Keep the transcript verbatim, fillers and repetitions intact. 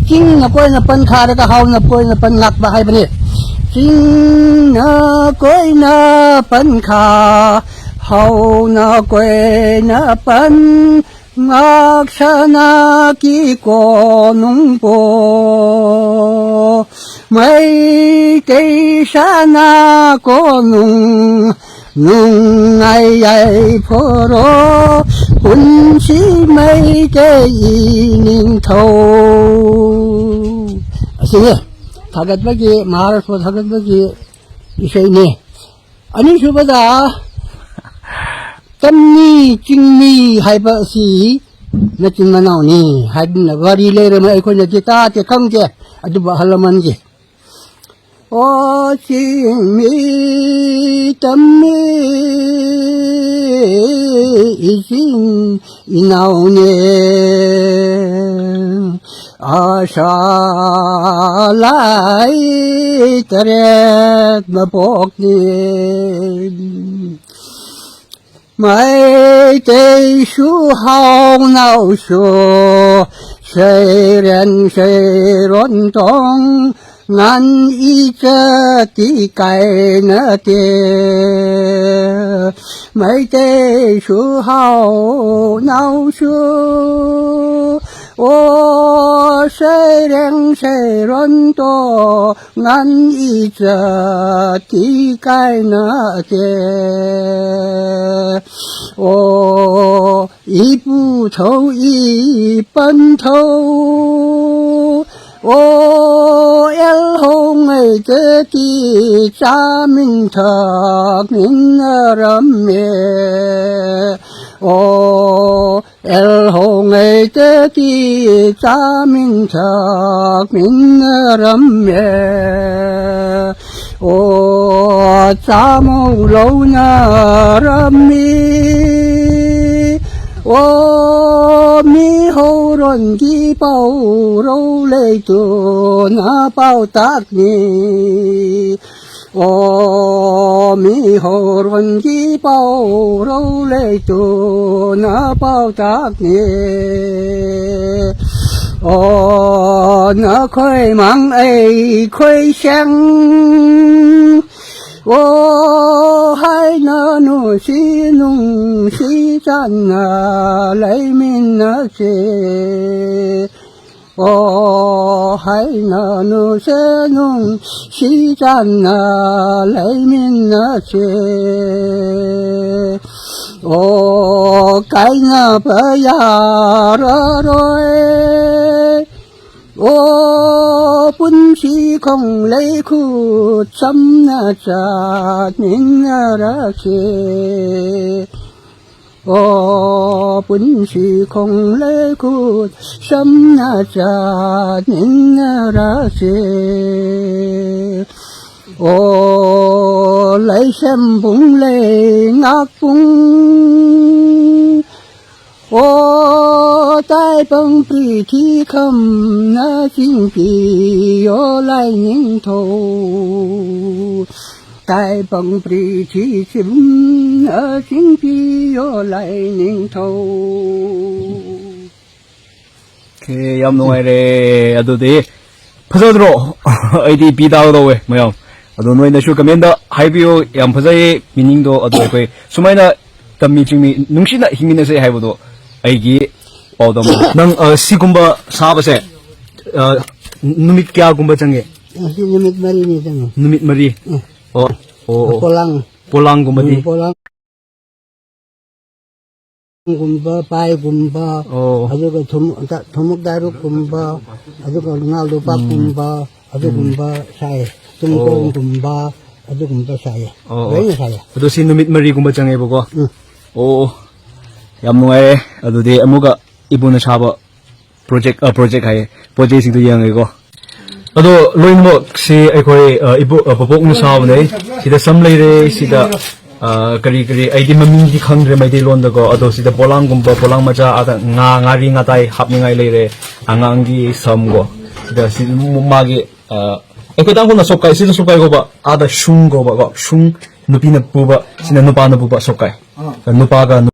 ꯆꯤꯡꯅ ꯀꯣꯏꯅ ꯄꯟꯈꯥꯔꯒ ꯍꯥꯎꯅ ꯀꯣꯏꯅ ꯄꯟ ꯉꯥꯛꯄ ꯍꯥꯏꯕꯅꯤ꯫ ꯆꯤꯡꯅ ꯀꯣꯏꯅ ꯄꯟꯈꯥ, ꯍꯥꯎꯅ ꯀꯣꯏꯅ ꯄꯟ ꯉꯥꯛ ꯁꯅꯥꯒꯤ ꯀꯣꯅꯨꯡꯄꯣ꯫ ꯃꯩꯇꯩ ꯁꯅꯥ ꯀꯣꯅꯨꯡ ꯅꯨꯡꯉꯥꯏ ꯌꯥꯏꯐꯔꯣ, ꯄꯨꯟꯁꯤ ꯃꯩꯇꯩ ꯏꯅꯤꯡꯊꯧ꯫ ꯑꯁꯤꯅꯤ ꯊꯥꯒꯠꯄꯒꯤ, ꯃꯍꯥꯔꯥꯁꯇ꯭ꯔ ꯊꯥꯒꯠꯄꯒꯤ ꯏꯁꯩꯅꯤ꯫ ꯑꯅꯤꯁꯨꯕꯗ, ꯇꯝꯃꯤ ꯆꯤꯡꯃꯤ ꯍꯥꯏꯕ ꯑꯁꯤ ꯃꯆꯤꯟ ꯃꯅꯥꯎꯅꯤ ꯍꯥꯏꯗꯅ ꯋꯥꯔꯤ ꯂꯩꯔꯝꯃꯤ꯫ ꯑꯩꯈꯣꯏꯅꯗꯤ ꯇꯥꯗꯦ, ꯈꯪꯗꯦ꯫ ꯑꯗꯨꯕꯨ ꯑꯍꯜ ꯂꯃꯟꯒꯤ, ꯑꯣ ꯆꯤꯡꯃꯤ ꯇꯝꯃꯤ ꯏꯆꯤꯟ ꯏꯅꯥꯎꯅꯦ, ꯑꯁꯥ ꯂꯥꯏ ꯇꯔꯦꯠ ꯃꯄꯣꯛꯅꯤ꯫ ꯃꯩꯇꯩꯁꯨ ꯍꯥꯎꯅꯧꯁꯨ, ꯁꯩꯔꯦꯡ ꯁꯩꯔꯣꯟ ꯇꯣꯡ ꯉꯥꯟ ꯏꯖꯠꯇꯤ ꯀꯥꯏꯅꯗꯦ꯫ ꯃꯩꯇꯩꯁꯨ ꯍꯥꯎꯅꯧꯁꯨ, ꯑꯣ ꯁꯩꯔꯦꯡ ꯁꯩꯔꯣꯟ ꯇꯣꯡ ꯉꯥꯟ ꯏꯖꯠꯇꯤ ꯀꯥꯏꯅꯗꯦ꯫ ꯑꯣ ꯏꯄꯨꯊꯧ ꯏꯄꯟꯊꯧ, ꯑꯣ ꯑꯦꯜꯍꯧꯉꯩꯗꯒꯤ ꯆꯥꯃꯤꯟ ꯊꯛꯃꯤꯟꯅꯔꯝꯃꯦ꯫ ꯑꯣ ꯑꯦꯜꯍꯧꯉꯩꯗꯒꯤ ꯆꯥꯃꯤꯟ ꯊꯛꯃꯤꯟꯅꯔꯝꯃꯦ꯫ ꯑꯣ ꯆꯥꯃꯧ ꯂꯧꯅꯔꯝꯃꯤ꯫ ꯑꯣ ꯃꯤ ꯍꯧꯔꯣꯟꯒꯤ ꯄꯥꯎꯔꯧ ꯂꯩꯇꯨꯅ ꯄꯥꯎꯇꯥꯛꯅꯤ꯫ ꯑꯣ ꯃꯤ ꯍꯧꯔꯣꯟꯒꯤ ꯄꯥꯎꯔꯧ ꯂꯩꯇꯨꯅ ꯄꯥꯎꯇꯥꯛꯅꯤ꯫ ꯑꯣ ꯅꯈꯣꯏ ꯃꯥꯡ ꯑꯩꯈꯣꯏ ꯁꯦꯡ꯫ ꯑꯣ ꯍꯥꯏꯅ ꯅꯨꯡꯁꯤ ꯅꯨꯡꯁꯤ ꯆꯥꯟꯅ ꯂꯩꯃꯤꯟꯅꯁꯦ꯫ ꯑꯣ ꯍꯥꯏꯅ ꯅꯨꯡꯁꯤ ꯅꯨꯡꯁꯤ ꯆꯥꯟꯅ ꯂꯩꯃꯤꯟꯅꯁꯦ꯫ ꯑꯣ ꯀꯥꯏꯅꯕ ꯌꯥꯔꯔꯣꯏ꯫ ꯑꯣ ꯄꯨꯟꯁꯤ ꯈꯣꯡꯂꯩ ꯈꯨꯠ ꯁꯝꯅ ꯆꯠꯃꯤꯟꯅꯔꯁꯦ꯫ ꯑꯣ ꯄꯨꯟꯁꯤ ꯈꯣꯡꯂꯩ ꯈꯨꯠ ꯁꯝꯅ ꯆꯠꯃꯤꯟꯅꯔꯁꯦ꯫ ꯑꯣ ꯂꯩꯁꯦꯝꯕꯨꯡ ꯂꯩꯉꯥꯛꯄꯨꯡ꯫ ꯑꯣ ꯇꯥꯏꯕꯪ ꯄ꯭ꯔꯤꯊꯤ ꯈꯝꯅ ꯆꯤꯡꯄꯤꯌꯣ ꯂꯥꯏꯅꯤꯡꯊꯧ꯫ ꯇꯥꯏꯕꯪ ꯄ꯭ꯔꯤꯊꯤ ꯈꯝꯅ ꯆꯤꯡꯄꯤꯌꯣ ꯂꯥꯏꯅꯤꯡꯊꯧ꯫ ꯑꯣꯀꯦ, ꯌꯥꯝ ꯅꯨꯡꯉꯥꯏꯔꯦ꯫ ꯑꯗꯨꯗꯤ ꯐꯖꯗ꯭ꯔꯣ? ꯑꯩꯗꯤ ꯄꯤ ꯇꯥꯒꯗꯧꯋꯦ ꯃꯌꯥꯝ꯫ ꯑꯗꯣ ꯅꯣꯏꯅꯁꯨ ꯀꯃꯦꯟꯗ ꯍꯥꯏꯕꯤꯌꯨ, ꯌꯥꯝ ꯐꯖꯩꯌꯦ ꯃꯤꯅꯤꯡꯗꯣ꯫ ꯑꯗꯣ ꯑꯩꯈꯣꯏ ꯁꯨꯃꯥꯏꯅ ꯇꯝꯃꯤ ꯆꯤꯡꯃꯤ ꯅꯨꯡꯁꯤꯅ ꯍꯤꯡꯃꯤꯟꯅꯁꯦ ꯍꯥꯏꯕꯗꯣ ꯑꯩꯒꯤ ꯄꯥꯎꯗꯝ꯫ ꯅꯪ, ꯑ, ꯁꯤꯒꯨꯝꯕ ꯁꯥꯕꯁꯦ, ꯑ, ꯅꯨꯃꯤꯠ ꯀꯌꯥꯒꯨꯝꯕ ꯆꯪꯉꯦ? ꯑꯁꯤ ꯅꯨꯃꯤꯠ ꯃꯔꯤꯅꯤ ꯆꯪꯉꯦ꯫ ꯅꯨꯃꯤꯠ ꯃꯔꯤ? ꯎꯝ꯫ ꯑꯣ, ꯑꯣ, ꯑꯣ꯫ ꯄꯣꯂꯥꯡ꯫ ꯄꯣꯂꯥꯡꯒꯨꯝꯕꯗꯤ? ꯎꯝ, ꯄꯣꯂꯥꯡ꯫ ꯒꯨꯝꯕ, ꯄꯥꯏꯒꯨꯝꯕ, ꯑꯣ꯫ ꯑꯗꯨꯒ ꯊꯨꯝ-, ꯊꯨꯝꯃꯨꯛ ꯗꯥꯏꯔꯨꯛꯀꯨꯝꯕ, ꯑꯗꯨꯒ ꯉꯥ ꯂꯨꯄꯥꯛꯀꯨꯝꯕ, ꯎꯝ꯫ ꯑꯗꯨꯒꯨꯝꯕ ꯁꯥꯏ꯫ ꯑꯣ꯫ ꯇꯨꯡꯀꯣꯟꯒꯨꯝꯕ, ꯑꯗꯨꯒꯨꯝꯕ ꯁꯥꯏ꯫ ꯑꯣ, ꯑꯣ꯫ ꯂꯣꯏꯅ ꯁꯥꯏ꯫ ꯑꯗꯣ ꯁꯤ ꯅꯨꯃꯤꯠ ꯃꯔꯤꯒꯨꯝꯕ ꯆꯪꯉꯦꯕꯀꯣ? ꯎꯝ꯫ ꯑꯣ, ꯑꯣ꯫ ꯌꯥꯝ ꯅꯨꯡꯉꯥꯏꯔꯦ꯫ ꯑꯗꯨꯗꯤ ꯑꯃꯨꯛꯀ ꯏꯕꯨꯡꯅ ꯁꯥꯕ ꯄ꯭ꯔꯣꯖꯦꯛ, ꯑ, ꯄ꯭ꯔꯣꯖꯦꯛ ꯍꯥꯏꯌꯦ, ꯄꯣꯠ ꯆꯩꯁꯤꯡꯗꯣ ꯌꯦꯡꯉꯒꯦꯀꯣ꯫ ꯑꯗꯣ ꯂꯣꯏꯅꯃꯛ ꯁꯤ ꯑꯩꯈꯣꯏ, ꯑ, ꯏꯕꯣ-, ꯑ, ꯕꯣꯕꯣꯛꯅ ꯁꯥꯕꯅꯦ꯫ ꯁꯤꯗ ꯁꯝ ꯂꯩꯔꯦ, ꯁꯤꯗ, ꯑ, ꯀꯔꯤ ꯀꯔꯤ, ꯑꯩꯗꯤ ꯃꯃꯤꯡꯗꯤ ꯈꯪꯗ꯭ꯔꯦ ꯃꯩꯇꯩꯂꯣꯟꯗꯀꯣ꯫ ꯑꯗꯣ ꯁꯤꯗ ꯄꯣꯂꯥꯡꯒꯨꯝꯕ, ꯄꯣꯂꯥꯡ ꯃꯆꯥ, ꯑꯗ ꯉꯥ, ꯉꯥꯔꯤ ꯉꯥꯇꯥꯏ ꯍꯥꯞꯅꯤꯡꯉꯥꯏ ꯂꯩꯔꯦ, ꯑꯉꯥꯡꯒꯤ ꯁꯝꯀꯣ꯫ ꯁꯤꯗ ꯁꯤ ꯃꯥꯒꯤ, ꯑ, ꯑꯩꯈꯣꯏ ꯇꯥꯡꯈꯨꯜꯅ ꯁꯣꯞꯀꯥꯏ, ꯁꯤꯗ ꯁꯣꯞꯀꯥꯏ ꯀꯧꯕ, ꯑꯥꯗ ꯁꯨꯡ ꯀꯧꯕꯀꯣ꯫ ꯁꯨꯡ, ꯅꯨꯄꯤꯅ ꯄꯨꯕ, ꯁꯤꯅ ꯅꯨꯄꯥꯅ ꯄꯨꯕ ꯁꯣꯞꯀꯥꯏ꯫ ꯅꯨꯄꯥꯒ